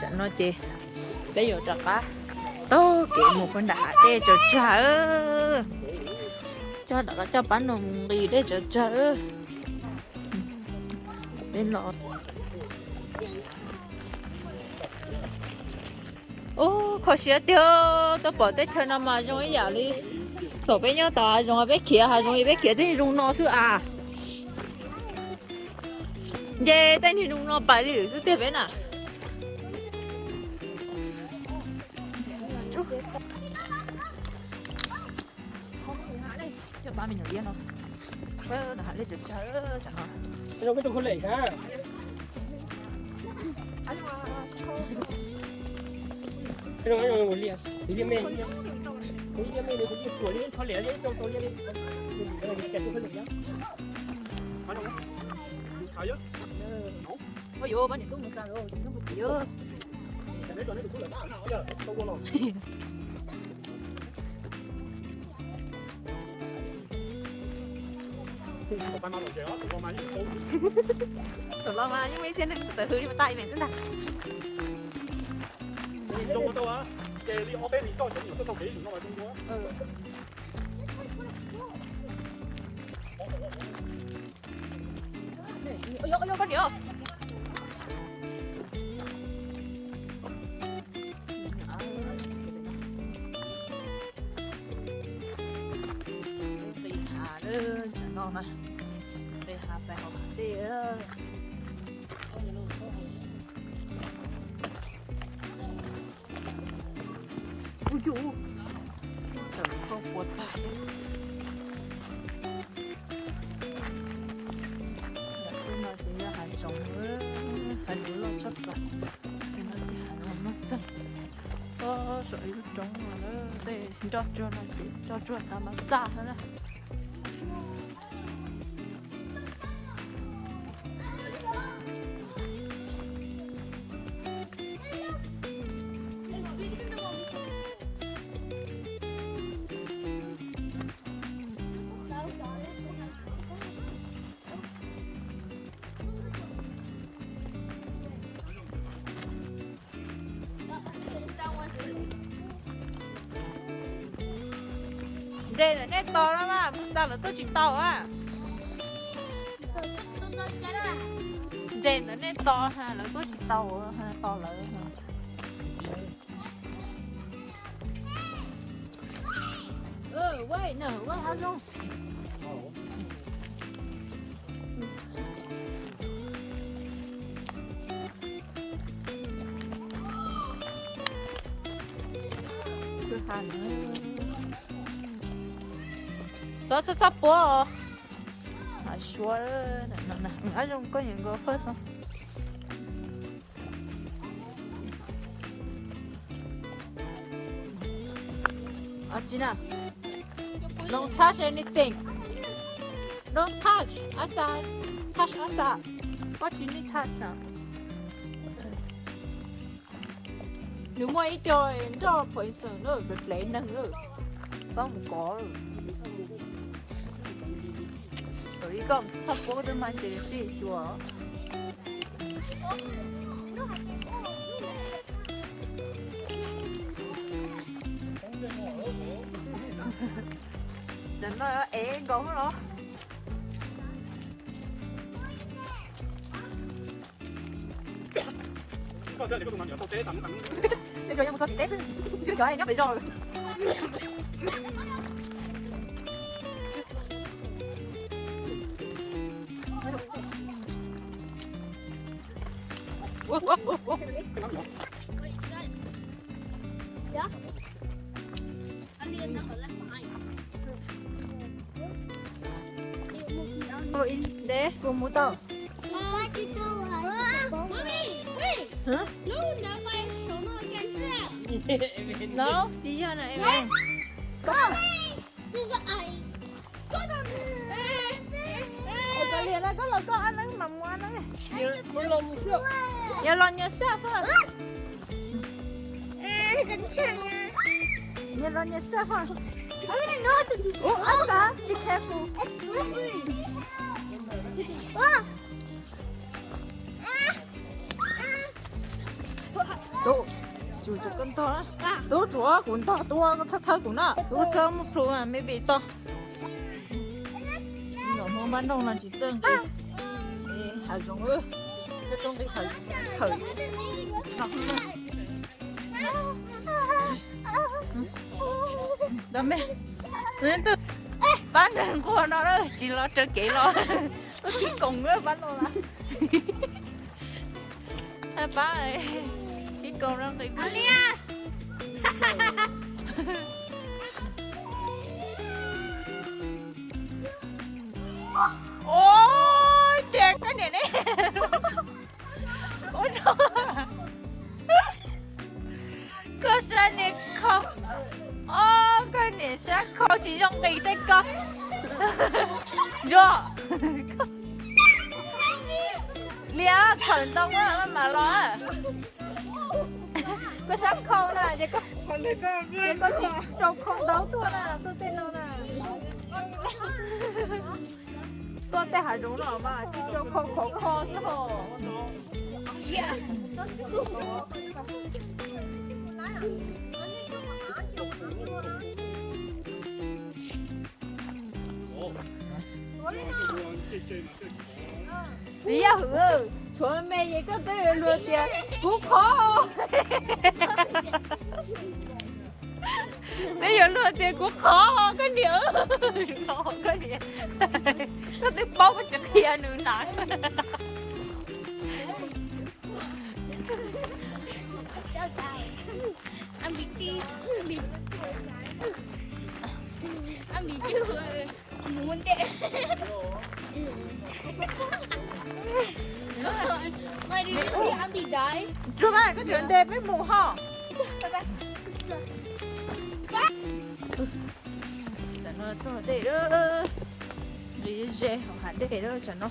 Tam no ces peb yuav rov qab taug kev mus pem nram hav dej tsaws tsag. Coj rov qab coj pab no mus nqis dej tsaws tsag. Peb los. Ub, kho siab tiag, tuaj pom teb chaws no mas zoo ib yam li thaum peb nyob tom hav zoov peb khiav hav zoov peb khiav tej niag zoo no xwb as. Nce tej niag zoo no pais li lawm xwb tiag peb na. Coj pab me nyuam liab no. Nram hav dej tsaws tsag tam no. Ua yuav pab niam tub mus xa los tsis tub mus tim. Tus los mas yeej muaj ib txhia neeg tawm hws li mas tag ib meem xwb ntag. Ces li ob peb li coj cov me nyuam tuaj taug kev ib yam no mas zoo dua. Nqis hav, tam no na, nqis hav pais hauv hav dej. Ub yus, tawm koj puas tag. Ntawm no ces yog hav zoov, hav zoov loj tshaj plaws. Ces no ces hav zoov muaj txeeg. Ub, saum ib lub roob no na, tej nroj tsuag no ces nroj tsuag thav mas xaj na. Nres ntawm nej tos no mas, mus xa lawv tuaj tsis tau a. Nres ntawm nej tos, lawv tuaj tsis tau, tos lawv. Txhob, txhob, txhob puab os. Suav, ab zoo koj nyiam nkaus fawj xwb. Tsis na. Don't touch anything. Don't touch. Asa. Touch Asa. Koj tsis need touch na. Nws muaj ib co nroj poison na, plev plev neeg na. Txhob mus kov. Ib koj txhob puab koj twb mas ces tij xyuas. Cov no ev nkaus los. Nws tsuas yog mus txog tim teb xwb, swb cov nyob pem zos. Ua ib ntev puas mus tau? No tsis yog na, Evan. Koj los koj ab neeb mas mus ab neeb. Yog los nyias xaj faj. Yog los nyias xaj faj. Ub, ab xaj, be careful. Tub tsuav kuv ntog tuaj, koj txhob thawb kuv na. Tub txhob muab plhu, maybe tau. Zaum no npab nrauj no tsis txawj nqis. Hav zoov, koj tuaj nqis hav zoov. Pab nqua no tsis los raws kev los. Koj kib koos pab no las. Pab kib koos no nqis. Ua cas koj niam ne? Ua no, koj sab niag khau, o, koj niam sab khau tsis zoo nqis tej ko. Yog li khawm ntoo mam los. Koj sab khau na, ces koj tsis rau khau ntau tuaj na, tuaj tej no na. Tuaj tej hav zoov no mas tsis rau khau khov kho xwb hos. Txiv yam hwm, tshuav me es koj twb yuav luag tias kuv qhov. Twb yuav luag tias kuv qhov koj niam. Koj niam, koj twb paub koj tsis qhia nws na. Tsuag mas koj cov nte peb mus ho. Tam no txog dej lawm, nqis ze hauv hav dej lawm tam no.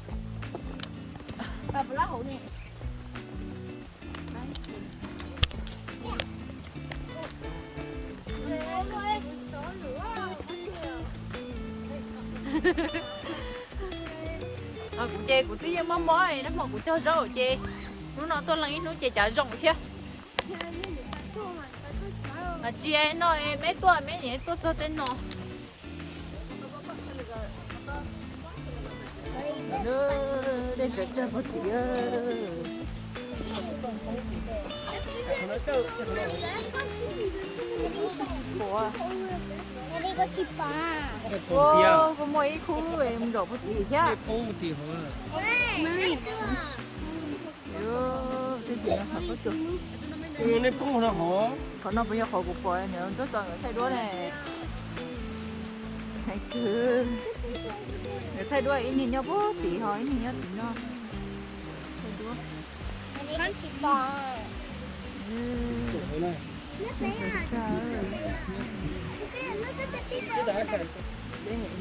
Kuv ces kuv twb yeej mob mob, nag hmo kuv cog zaub ces hnub no tuaj leej ib hnub ces cav zoo thiab. Tsis no, meb tuaj, meb tuaj txog tej no. Dej tsaws tsawg puag tim. Kuv muaj ib khub mus zaum puag tim thiab. Qhov no puas yog qhov kuv pom niam Ntxawg Txos nkawd thaij duab ne? Hais kwv, nkawd thaij duab ib niag nyob puag tim ho ib niag nyob tim no. Thaij duab.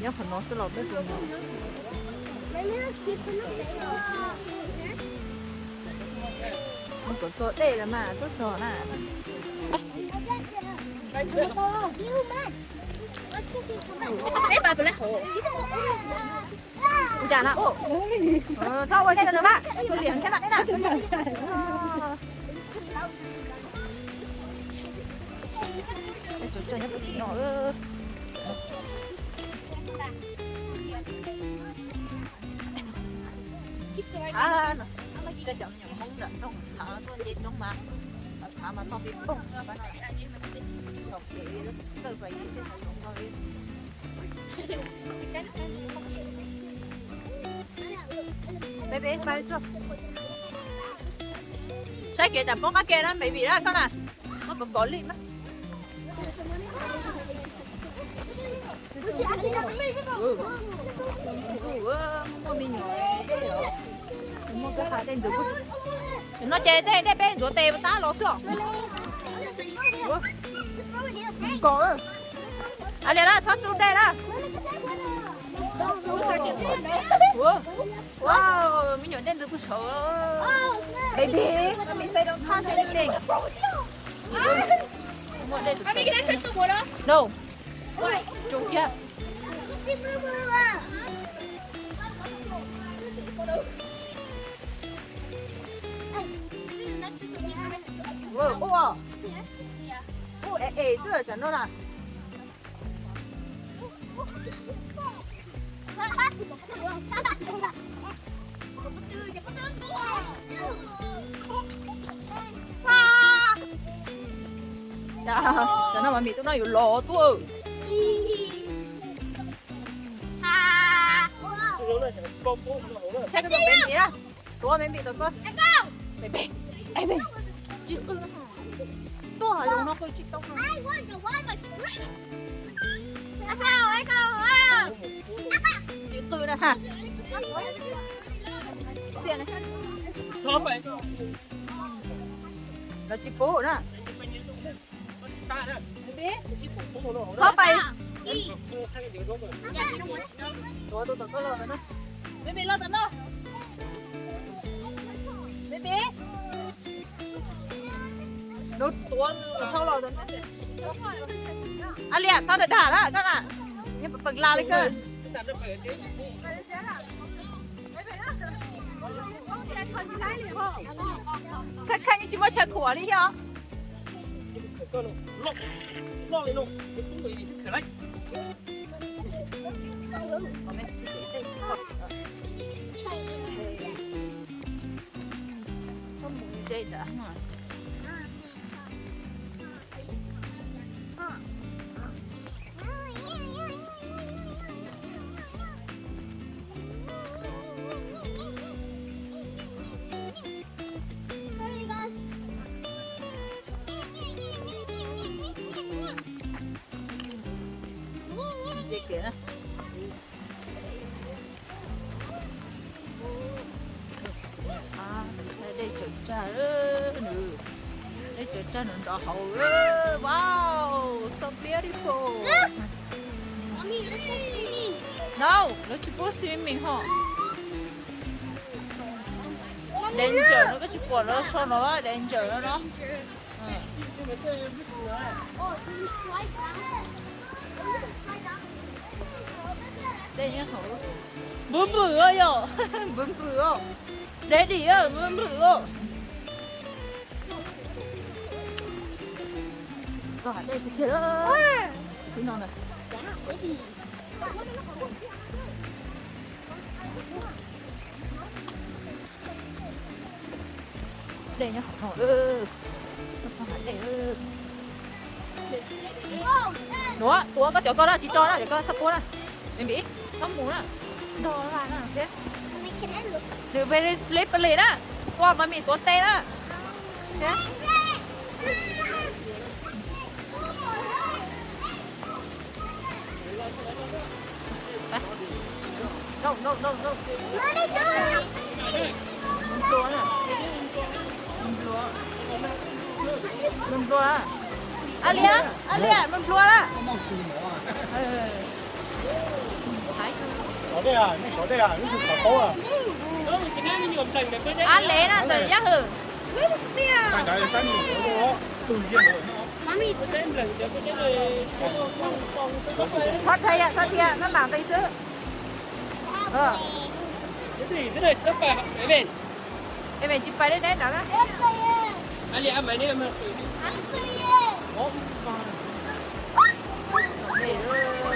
Nyob qhov no xwb los peb puas mus? Mus kom txog dej lawm mas tuaj txog na. Ua cas na? Txhob ua cas rau nws mas, tus liam thiab mas dej na. Txhav no, cov me nyuam Hmoob nram nroog txhav tuaj nce roob mas, txhav mas tog pib poog no. Peb peb pais tso. Saib kev tsam poob qab ke na, baby na koj na. Muab kov kov li na. Muaj me nyuam, muaj koj ha dej ntxuav. No ces dej, dej peb ntxuav tes tab los xwb os. Kov, a li na, txhob tsu dej na. Wow, me nyuam dej ntxuav kuv saud. Baby, let me say don't touch anything. No. Tsu kiag. Wow, ua. Es es xwb tsam no na. Tsam no mas mis tub no yuav los tuaj. Tuav me mis tau koj. Tsis qw, tuaj hav zoov no qw tsis tau no. Tsis qw na ha. Tsis txiaj na. Lawv tsis pub na. Txhob pais. Tuav tus tom thauj los ntawd na. Baby los tom no. Baby. Nws tuav tus thauj los ntawd na. Ab liam txhob dag dag na koj na. Yeej peem la li koj. Kheej kheej tsis muaj chaw khuam li thiab os. Dej tsaws tsag, dej tsaws tsag nrov nrov hauv. Wow, so beautiful. No, lawv tsis pub swimming ho. Danger no, koj tsis pom lawv sau no, danger no no. Npwm npwm os yom, npwm npwm os. Daddy, npwm npwm os. Txog hav dej tiag tiag. Ib no ntag. Dej nyob hauv no. Nuav, tuav koj cov koj na, tsis tso na, cov koj txhob puab na. Baby, txhob mus na. Ntog na thiab. Nws very slippery na. Tua mas mis tuav tes na. Nplua, nplua, nplua. Ab liam, ab liam, nplua nplua na. Ab lev na ntawm yab hwm. Txhob dhia, txhob dhia, maj mam nqis xwb. Ej, tsis pais deb deb nrad na.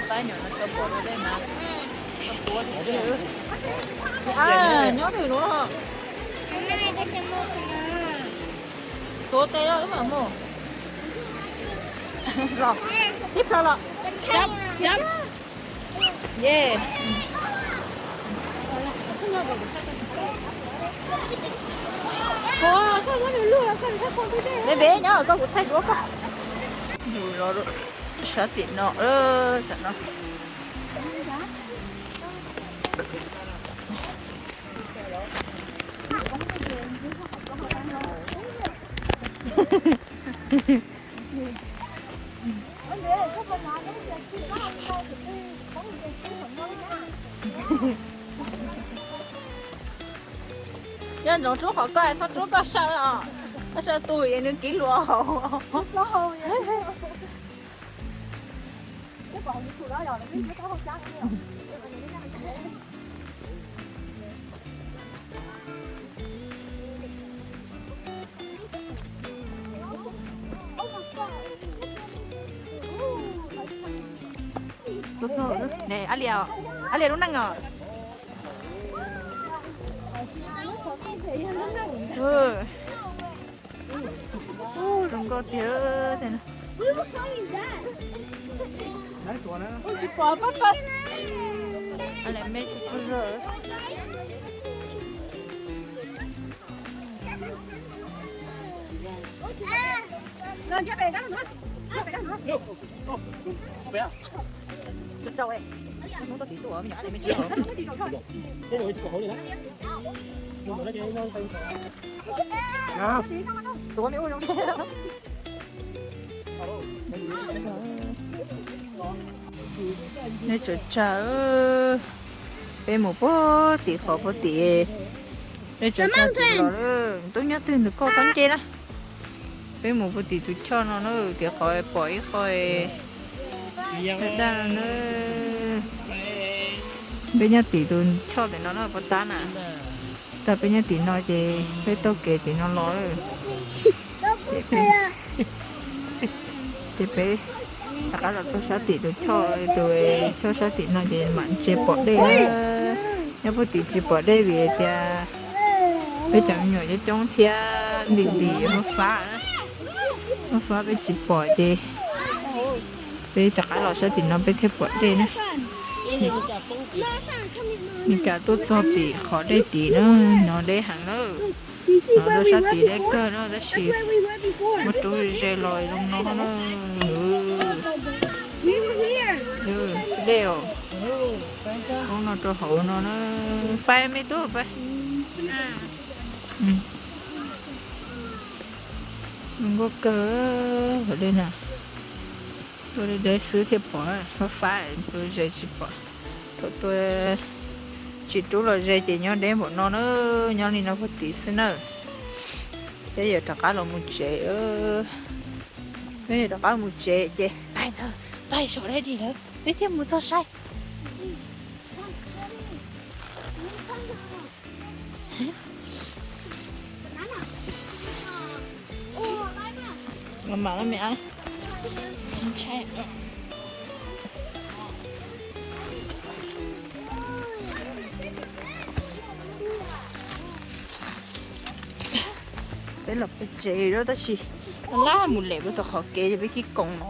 Pab nyuam no tso pom deb mas. Nyob twg no. Tuav tes wb mam mus. Los, tib plho los. Ye. Npe npe nyob koj kuv thaij duab koj. Yus los sab tim no, tam no. Nyob ntsoov rub qhov koj, txhob rub koj saw os. Koj saw tus es nws kiv luas hauv. Tuaj txog ne, Ab Lias, Ab Lias lub neej os. Zoo nkauj tiag. Nej tsaug tsaug, peb mus puag tim qhov puag tim, nej tsaug tsaug tim los, tub nyob twg ntawm koj qab nce na. Peb mus puag tim tus choj no na, tim qhov pom ib qho daj daj no na. Peb nyob tim tus choj tim no na, puag ta na. Tag peb nyob tim no ces peb taug kev tim no los. Ces peb rov qab los txog sab tim tus choj, tus choj sab tim no ces mam ntsia pom dej na. Nyob puag tim tsis pom dej vim tias peb cov me nyuam coob coob thiab ntim ntim muab fab, muab fab peb tsis pom ces peb rov qab los sab tim no peb thiaj pom dej na. Nis kam tuaj txog tim qhov dej tid na, no deb heev na. No rau sab tid deb kawg na tab sis muaj roob ze los zoo no na. Dej os, roob no rau hauv no na. Pab me tub pab. Zoo nkauj kawg, hauv dej na. Tuaj deb deb xwb thiaj pom, fab fab, ze tsis pom. Thaum tuaj tsis rub los ze ces nyob deb npaum no na, nyob li no puag tid xwb na. Peb yuav rov qab los mus tsev, peb yuav rov qab mus tsev ces pab, pab saum dab di lawm peb thiaj mus txog saib. Mam mam los me ab. Peb los pem tsev lawm tab sis laj mus lem pem tau qhov kev ces peb kib koom no.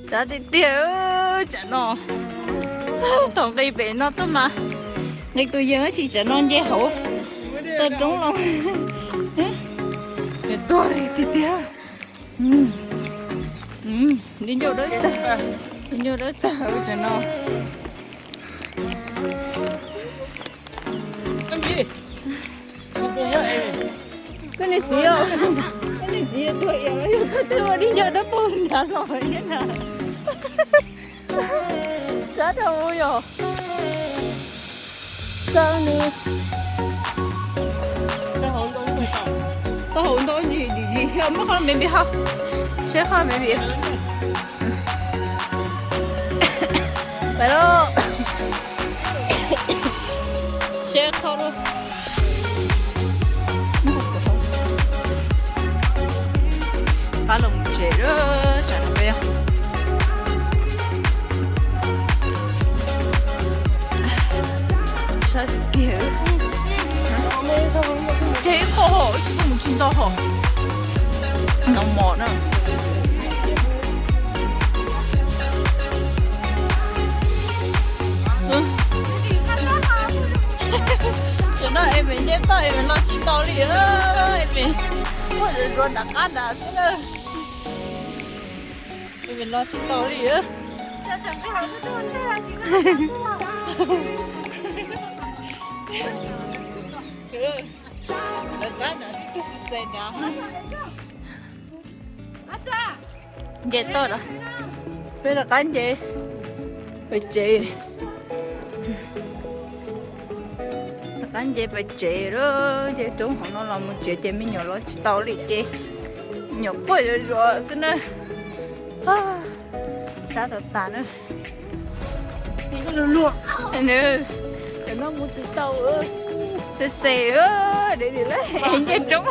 Sab tiag tiag, tsam no thaum nqis pem no tuaj mas nqis tus yees tab sis tsam no nce hauv toj roob los tuag li tiag tiag. Di ncauj dawb tag, di ncauj dawb tag tsam no. Koj niag txiv, koj niag txiv tuag iam yog koj twb ua di ncauj dawb paug nrad los thiab na. Sab rau yog xav nws. Taub hau ntau ntsis dim ntsis, muab qhov me npis hau, seb qhov me npis. Pais lauj. Seb qhov lauj. Qab los mus tsev lawm tsam no peb sab tiag tiag. Tseg ib qho hos, ib tsis tuaj mus tsis ntau hos. No mos na. Tam no Evan nce toj Evan los tsis tau li, Evan quaj zuav zuav nram qab nrad xwb na. Evan los tsis tau li. Nram qab nrad tib tug xwb xwb nrad. Nce toj lawm, peb rov qab nce pem tsev. Rov qab nce pem tsev lawm, nce roob hauv no los mus tsev ces me nyuam los tsis tau li ces me nyuam quaj zuav zuav xwb na. Sab tas tas na. Tam no mus tsis tau, xes xes, deb li lawm, nce roob.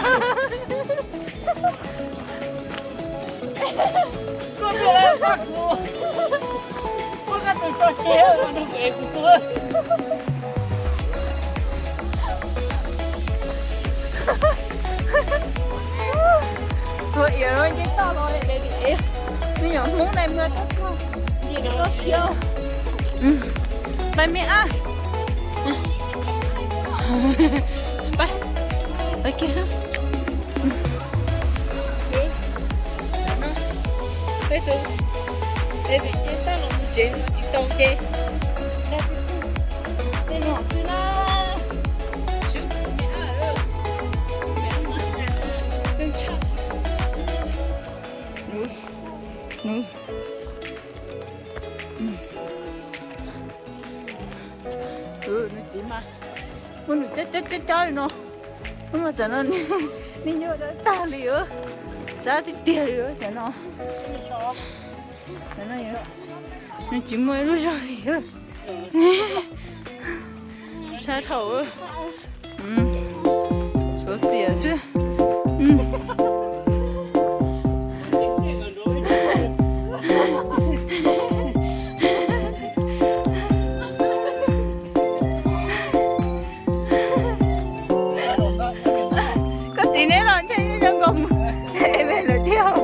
Tua iav nce toj los, me nyuam Hmoob na, mus toj siab. Pab me ab. Pab, pab kiag. Peb tus, peb nce toj los mus tsev no tsis tau nce. Tej no xwb na. Sub me ab, me ab, tshaj. Nws txiv mas muab nws cob cob cob li no, muab mas tsam no nws yuav tag li, sab tiag tiag li cov no. Nws tsis muaj ib lub zog li. Sab dhau. Tshuav xiam xwb. Koj txiv neb los ntshe zoo nkaus mus es lawm thiab.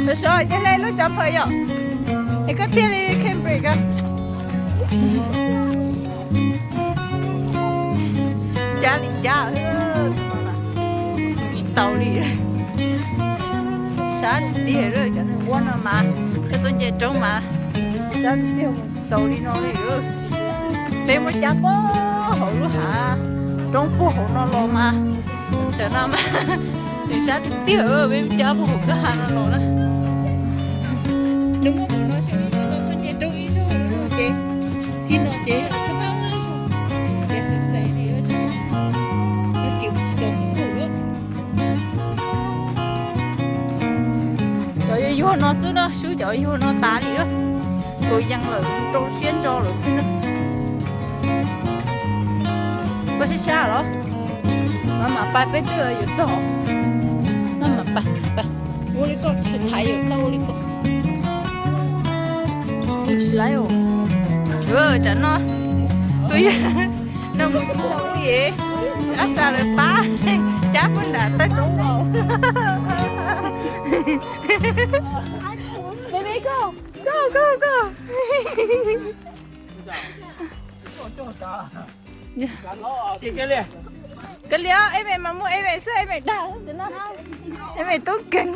Sov sov ces hle lub cov phaws yom, es koj tiag li Cambridge. Cab li cab, tsis tau li. Sab tiag tiag, cov neeg ua no mas, cov tuaj nce roob mas, sab tiag tiag, tsis tau li no li. Peb muab cab puag hauv lub hav roob puag hauv no los mas, cov no mas nws sab tiag tiag, peb muab cab puag hauv kwj ha no los na. Nws muaj tus no xyov yog tuaj nce roob ib zaug ces, txij no ces txog tau ib zaug, ces xav xav li, tsis tau xwb lauj. Cov yuag yuag no xwb na, sub cov yuag no tas li lawm. Tus yees lawm, rau siab ntso lawm xwb na. Koj sib sab los, no mas pais peb twb yuav txog. No mas pais, pais. Ua li koj, thaiv yawm koj ua li koj. Mus tsis laiv os. Tsam no tus yawg no mus tsis tau li, ab xa lawv pab cab puag nram tawg roob los. Baby, go, go, go, go. Kawg li, Eve mas muaj Eve xwb, Eve dag, Eve tub keeg.